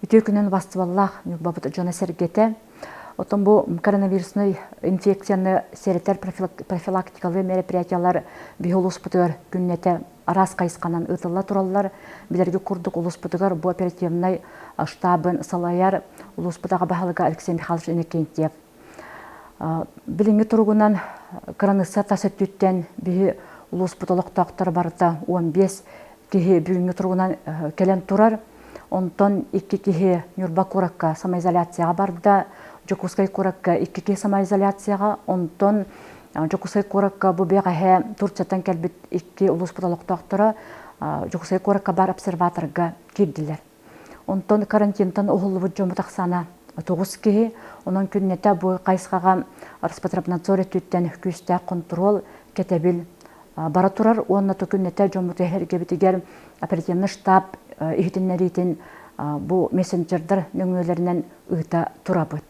Үтүө күнүн убастыбаллаах Ньурбабыт дьоно-сэргэтэ. Оттон бу коронавируснай инфекцияны сэрэтэр профилактикалыы мероприятиялар биһи улууспутугар күннэтэ араас хайысханан ыытылла тураллар. Билэргэ курдук улууспутугар бу оперативнай штабын салайар улууспут аҕа баһылыга Алексей Михайлович Иннокентьев. Билиҥҥи туругунан кыраныысса тас өттүттэн биһи улууспут олохтоохторо барыта 15 киһи бүгүҥҥү туругунан кэлэн турар. Онтон икки киһи Ньурба куоракка самоизоляцияҕа барда, Дьокуускай куоракка икки киһи самоизоляцияҕа, онтон Дьокуускай куоракка бу бэҕэһээ Турцияттан кэлбит икки улууспут олохтоохторо Дьокуускай куоракка баар обсерваторга киирдилэр. Онтон карантинтан уһуллубут дьоммут ахсаана 9 киһи. Онон күннэтэ бу хайысхаҕа Роспотребнадзор өттүттэн күүстээх хонтуруол, кэтэбил бара турар уонна күннэтэ дьоммут эһэргэбитигэр оперативный штаб иһитиннэриитин бу мессенджердэр нөҥүөлэринэн ыыта турабыт.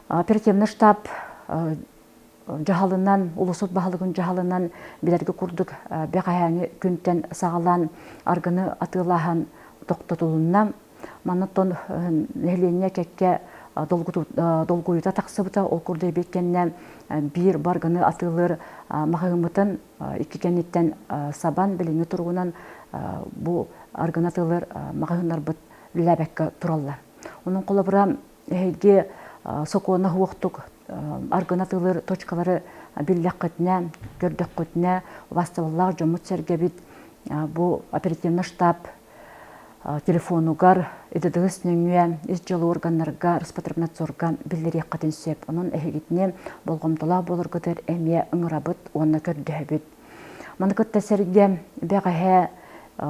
Оперативный штаб дьаһалынан, улуусут баһылыгын дьаһалынан билэргэ курдук бэҕэһээҥи күнтэн саҕалаан аргыны атыылааһын тохтотулунна. Манна нэһилиэнньэ кэккэ долгуйуута тахсыбыта. Ол курдук эбиэт кэннэ биир баргыны атыылыыр маҕаһыыммытын икки кэнниттэн сабан, билиҥҥи туругунан бу аргыны атыылыыр маҕаһыыннарбыт үлэлээбэккэ тураллар. Онон холобура эһиги сокуона суохтук аргыны атыылыыр точкалары биллэххитинэ, көрдөххүтүнэ, убаастабыллаах дьоммут-сэргэбит бу оперативный штаб телефонугар ИДДС нөҥүө ис дьыала органнарга, Роспотребнадзорга биллэриэххитин сөп. Онон эһигитини болҕомтолоох буоларгытыгар эмиэ ыҥырабыт уонна көрдөһөбүт. Маны кытта сэргэ бэҕэһээ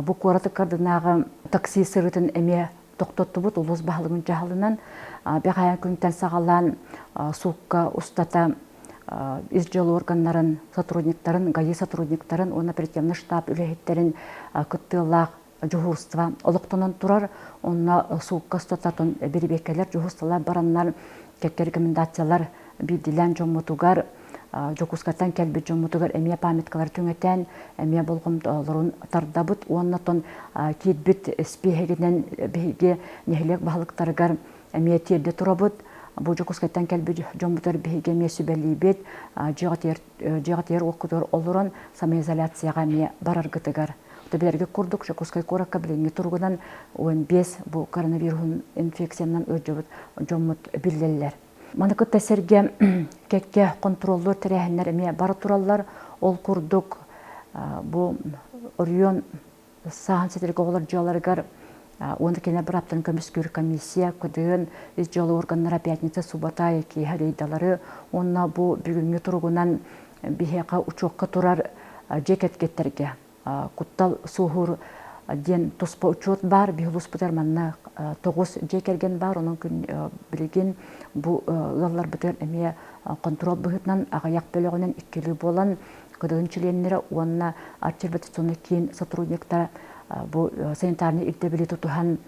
бу куорат ыккардынааҕы такси сырыытын эмиэ тохтоттубут улуус баһылыгын дьаһалынан бэҕэһээ күнтэн саҕалаан суукка устата ис дьыала органнарын сотрудниктарын, ГАИ сотрудниктарын уонна оперативный штаб үлэһиттэрин кыттыылаах дьуһуурство олохтонон турар. Онно суукка устататын бирибиэккэлэр дьуһуурстволар бараннар кэккэ рекомендациялар биирдиилээн дьоммутугар Дьокуускайтан кэлбит дьоммутугар эмиэ памяткалар түҥэтэн, эмиэ болҕомтолорун тардабыт уонна тон киирбит испииһэгинэн биһиги нэһилиэк баһылыктарыгар эмиэ тиэрдэ турабыт. Бу Дьокуускайтан кэлбит дьоммутугар биһиги эмиэ сүбэлиибит, дьиэҕитигэр уоккутугар олорон самоизоляцияҕа эмиэ бараргытыгар. Билэргэ курдук Дьокуускай куоракка билиҥҥи туругунан 15 бу коронавируһун инфекциянан ыалдьыбыт дьоммут биллэллэр. Маны кытта сэргэ кэккэ хонтуруоллуур тэрээһиннэр эмиэ бара тураллар. Ол курдук бу оройуон сааһын ситэргэ оҕолор дьыаларыгар уонна кинилэр бырааптарын көмүскүүр комиссия, КДН, ис дьыала органнара пятница, суббота, киэһэ рейдалары уонна бу бүгүҥҥү туругунан биһиэхэ учуокка турар дьиэ кэргэттэргэ куттал суоһуур диэн туспа учуот баар. Биһи улууспутугар манна 9 дьиэ кэргэн баар. Онон күн билигин бу ыалларбытыгар эмиэ контрол быһыытынан аҕыйах бөлөҕүнэн иккилии буолан КДН чилиэннэрэ уонна артиллерационный киин сотрудниктара бу санитарнай ирдэбили тутуһан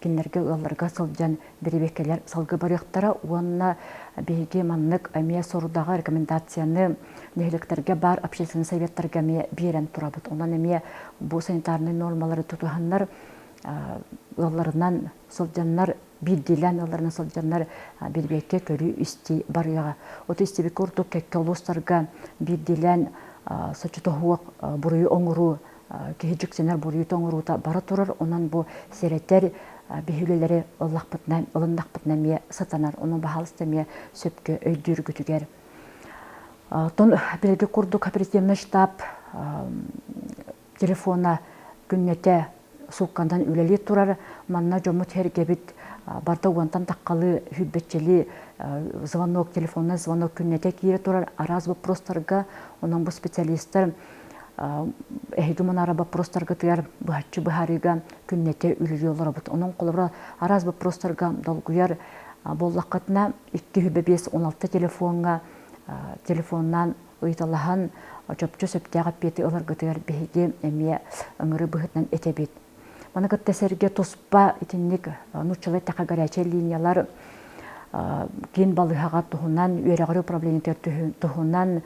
кинилэргэ ыалларга сылдьан бэрэбиэркэлэр салгыы барыахтара уонна биһиги маннык эмиэ сорудаҕы рекомендацияны нэһилиэктэргэ баар общественнай советтарга эмиэ биэрэн турабыт. Онон эмиэ бу санитарнай нормалары тутуһаннар ыалларынан сылдьаннар биирдиилээн ыалларынан сылдьаннар бирбиэккэ көрүү-истии барыаҕа. Оту истибит курдук кэккэ улуустарга биирдиилээн соччотоһуох буруйу оҥоруу киһи дьиксинэр буруйу оҥоруута бара турар. Онон бу сэрэтэр биһи үлэлэри ыллахпытына, ылыннахпытына эмиэ сатанар. Онон баһаалыста эмиэ сөпкө өйдүүргүтүгэр. Тон билги курдук оперативный штаб телефона күннэтэ суукканан үлэлии турар. Манна дьоммут сэргэбит барда уонтан таххалыы сүүрбэччэлии звонок, телефонный звонок күннэтэ киирэ турар араас боппуруостарга. Онон бу специалистар эһиги мунаара боппуруостаргытыгар быһаччы быһаарыыга күннэтэ үлэлии олоробут. Онон холобура араас боппуруостарга долгуйар буоллаххытына 2 5 16 телефоҥҥа телефоннаан ыйыталаһан чопчу сөптөөх эппиэти ыларгытыгар биһиги эмиэ ыҥырыы быһыытынан этэбит. Маны кытта сэргэ туспа итинник нууччалыы эттэххэ горячай линиялар киин балыыһаҕа туһунан, үөрэҕирии управлениетыгар туһунан,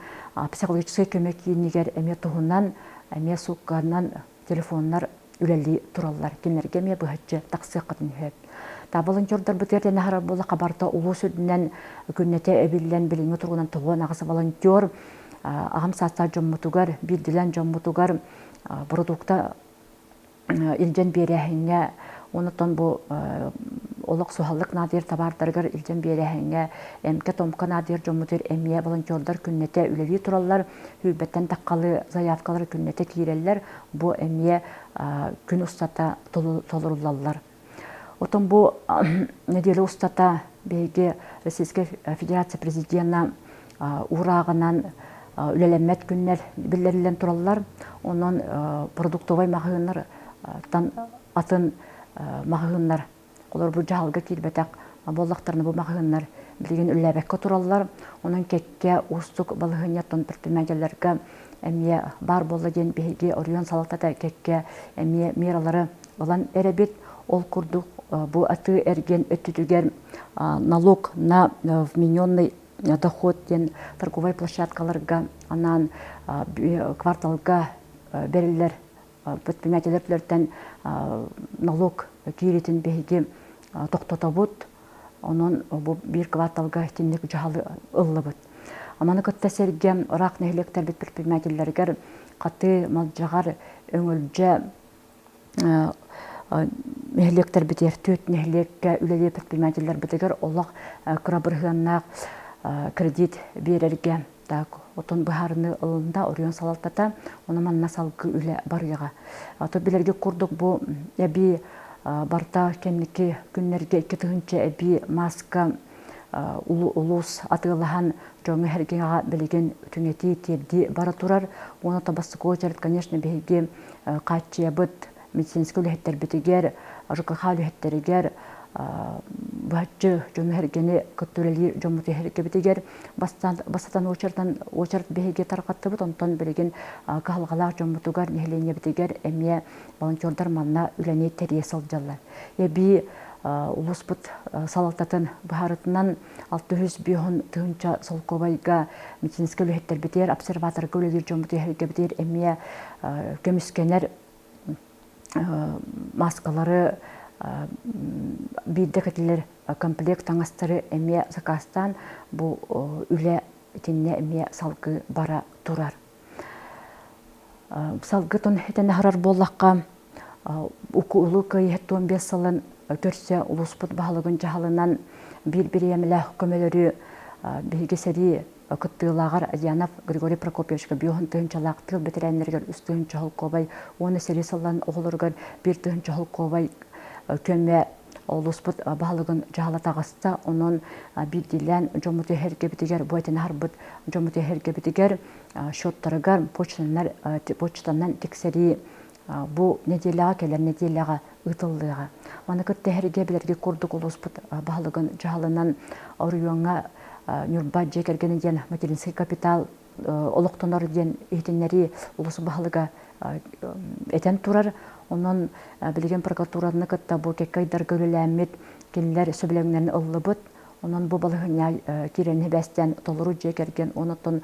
психологическай көмө киинигэр эмиэ туһунан, эмиэ суукканан телефоннар үлэлии тураллар. Кинилэргэ эмиэ быһаччы тахсыаххытын сөп. Та волонтердарбытыгар тэнэ харар буолла хабарта улуус үрдүнэн күннэтэ эбиллэн билиҥҥи туругунан 98 волонтер аҕам саастаах дьоммутугар, биирдилээн дьоммутугар бородуукта илдьэн биэрээһиҥҥэ онтон бу олох суһаллык наадыйар табаардарыгар илдьэн биэрээһиҥҥэ эмкэ-томко наадыйар дьоммутугар эмиэ волонтердар күннэтэ үлэлии тураллар, сүүрбэттэн таххалыы заявкалар күннэтэ киирэллэр, бу эмиэ күн устата толоруллаллар. Отон бу нэдиэлэ устата биһиги Российскай Федерация Президена уурааҕынан үлэлэммэт күннэр биллэриллэн тураллар. Онон продуктовай маҕаһыыннартан атын маҕаһыыннар, олор бу дьаһалга киирбэтэх буоллахтарына бу маҕаһыыннар билигин үлэлээбэккэ тураллар. Онон кэккэ уустук балаһыанньаттан предпринимателлэргэ эмиэ баар буолла диэн биһиги оройуон салалтата кэккэ эмиэ мералары ылан эрэбит. Ол курдук бу атыы-эргиэн өттүтүгэр налог на вмененный доход диэн торговай площадкаларга анаан кварталга бэриллэр предпринимателлэртэн налог кииритин биһиги тохтотобут. Онон бу биир кварталга итинник дьаһалы ыллыбыт. Маны кытта сэргэ ыраах нэһилиэктэрбит предпринимателлэригэр Хатыы, Малдьаҕар, Өҥөлдьө нэһилиэктэрбитигэр түөрт нэһилиэккэ үлэлиир предпринимателлэрбитигэр олох кыра бырыһыаннаах кредит биэрэргэ так отон быһаарыныы ылында оройуон салалтата ону манна салгыы үлэ барыаҕа. Ото билэргэ курдук бу эбии барыта кэнники күннэргэ 2000 эбии маска улуус атыылаһан дьоҥҥо эргиҥэҕэ билигин түҥэтии тиэрдии бара турар. Уонна бастакы очередь, конечно, биһиги хааччыйабыт медицинскэй үлэһиттэрбитигэр, ЖКХ үлэһиттэригэр, быһаччы дьону эргэни кытта үлэлиир дьоммут эргэбитигэр бастатан очередтан очередь биһиги тарҕаттыбыт, онтон билигин кыһалҕалаах дьоммутугар, нэһилиэнньэбитигэр эмиэ волонтердар манна үлэни тэрийэ сылдьаллар. Эбии улууспут салалтатын быһаарытынан 650 тыһыынча солкуобайга медицинскэй үлэһиттэрбитигэр, обсерваторга үлэлиир дьоммут эһэргэбитигэр эмиэ көмүскэнэр маскалары биирдэ кэтиллэр комплект таҥастары эмиэ сакаастаан бу үлэ итиннэ эмиэ салгыы бара турар. Салгытын этэн аһарар буоллахха, Улуу Кыайыы 75 сылын көрсө улууспут баһылыгын дьаһалынан биир бириэмэлээх көмөлөрү биһиги сэрии кыттыылааҕар Адьянов Григорий Прокопьевичка биоһун тыһыынчалаах тыыл бэтэрээннэригэр үс тыһыынча холкуобай уонна сэрии сылларын оҕолоругар биир тыһыынча холкуобай көмө улууспут баһылыгын дьаһала таҕыста. Онон биирдиилээн дьоммут эһэргэбитигэр, бу этин аһарбыт дьоммут эһэргэбитигэр счеттарыгар почтанан, почтанан тиксэрии бу нэдиэлэҕэ кэлэр нэдиэлэҕэ ыытыллыаҕа. Маны кытта эһэргэ билэргэ курдук улууспут баһылыгын дьаһалынан оройуоҥҥа Ньурба дьиэ кэргэнэ диэн материнский капитал олохтонор диэн иһитиннэрии улуус баһылыга этэн турар. Онон билигин прокуратураны кытта бу кэккэ ыйдарга үлэлээммит кинилэр сөбүлэҥнэрин ыллыбыт. Онон бу балаһыанньа киирэн сибээстээн толору дьиэ кэргэн онон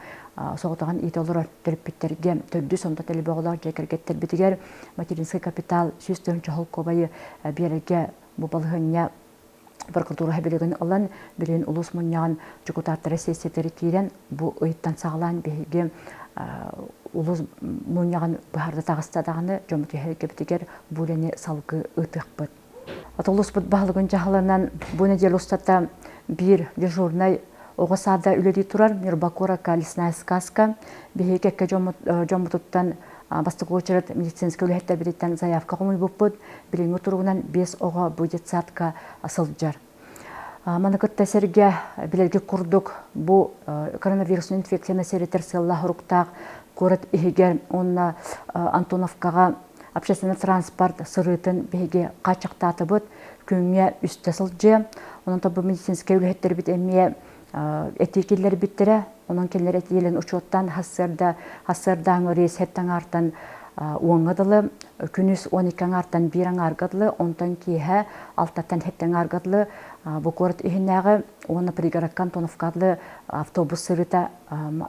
соҕотоҕун иитэ олорор төрөппүттэргэ төрдүс онто телебоҕолоох дьиэ кэргэттэрбитигэр материнский капитал 100 тыһыынча холкуобайы биэрэргэ бу балаһыанньа прокуратура билигин ылан, билигин улуус мунньаҕын дьокутааттара сессиятыгар киирэн, бу ыйтан саҕалаан биһиги улуус мунньаҕын быһаарда таҕыста даҕаны дьоммут түһэргэбитигэр бу үлэни салгыы ыытыахпыт. Улууспут баһылыгын дьаһалынан бу нэдиэлэ устата биир дежурнай оҕо саада үлэлии турар Ньурба куоракка Лесная сказка. Биһиги кэккэ дьоммутуттан бастакы уочарат медицинскэй үлэһиттэрбититтэн заявка хомуйбуппут. Билиҥҥи туругунан биэс оҕо бу детсадка сылдьар. Маны кытта сэргэ билэргэ курдук бу коронавирусный инфекцияны сэрэтэр сыаллаах-соруктаах куорат иһигэр уонна Антоновкаҕа общественный транспорт сырыытын биһиги хааччахтаатыбыт. Күҥҥэ үстэ сылдьыа. Онон бу медицинскэй үлэһиттэрбит эмиэ этии киллэрбиттэрэ. Онон кинилэр этиилэрин учуоттаан сарсыарда сарсыардааҥы рейс сэттэ аҥаартан уоҥҥа дылы, күнүс 12 аҥаартан биир аҥаарга дылы, онтон киэһэ алтаттан сэттэ аҥаарга дылы бу куорат иһинээҕи уонна пригородка Антоновка дылы автобус сырыыта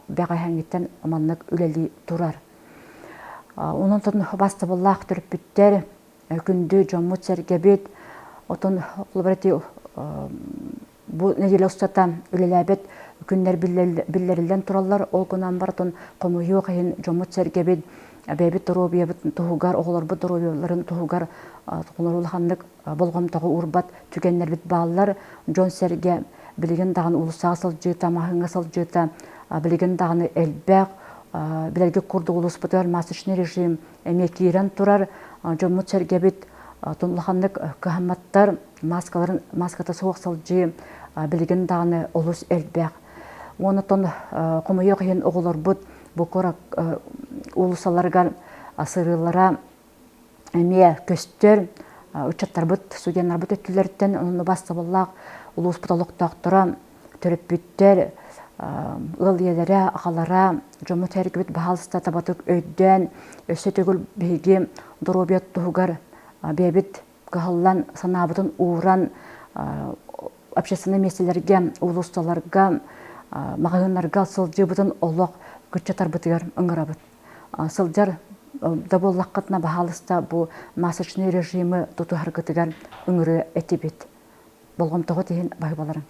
бэҕэһээҥҥиттэн маннык үлэлии турар. Онон бастабыллаах төрөппүттэр. Күндү дьоммут-сэргэбит, отон холобура ити бу нэдиэлэ устата үлэлээбэт күннэр биллэриллэн тураллар. Ол гынан баран хомойуох иһин дьоммут-сэргэбит бэйэбит доруобуйабыт туһугар, оҕолорбут доруобуйаларын туһугар улаханнык болҕомтоҕо уурбат түгэннэрбит бааллар. Дьон-сэргэ билигин даҕаны уулуссаҕа сылдьыыта, маһыҥҥа сылдьыыта билигин даҕаны элбэх. Билэргит курдук улууспутугар масочный режим эмиэ киирэн турар. Дьоммут-сэргэбит улаханнык кыһамматтар, маскаларын маската суох сылдьыы билигин даҕаны олус элбэх. Уонна хомойуох иһин оҕолорбут бу куорат уулуссаларыгар сырыылара эмиэ көстөр. Ыччаттарбыт, студеннарбыт өттүлэриттэн онно бастабыллаах улууспут олохтоохторо, төрөппүттэр, ыал ийэлэрэ, аҕалара, дьоммут-сэргэбит баһаалыста табатык өйдөөн, өссө төгүл биһиги доруобуйа туһугар бэйэбит кыһаллан, санаабытын ууран, общественнай миэстэлэргэ, уулуссаларга, маҕаһыыннарга сылдьыыбытын олох кыччатарбытыгар ыҥырабыт. Сылдьар да буоллаххытына, баһаалыста бу масочный режимы тутуһаргытыгар ыҥырыа этибит. Болҕомтоҕут иһин баһыыбаларыҥ.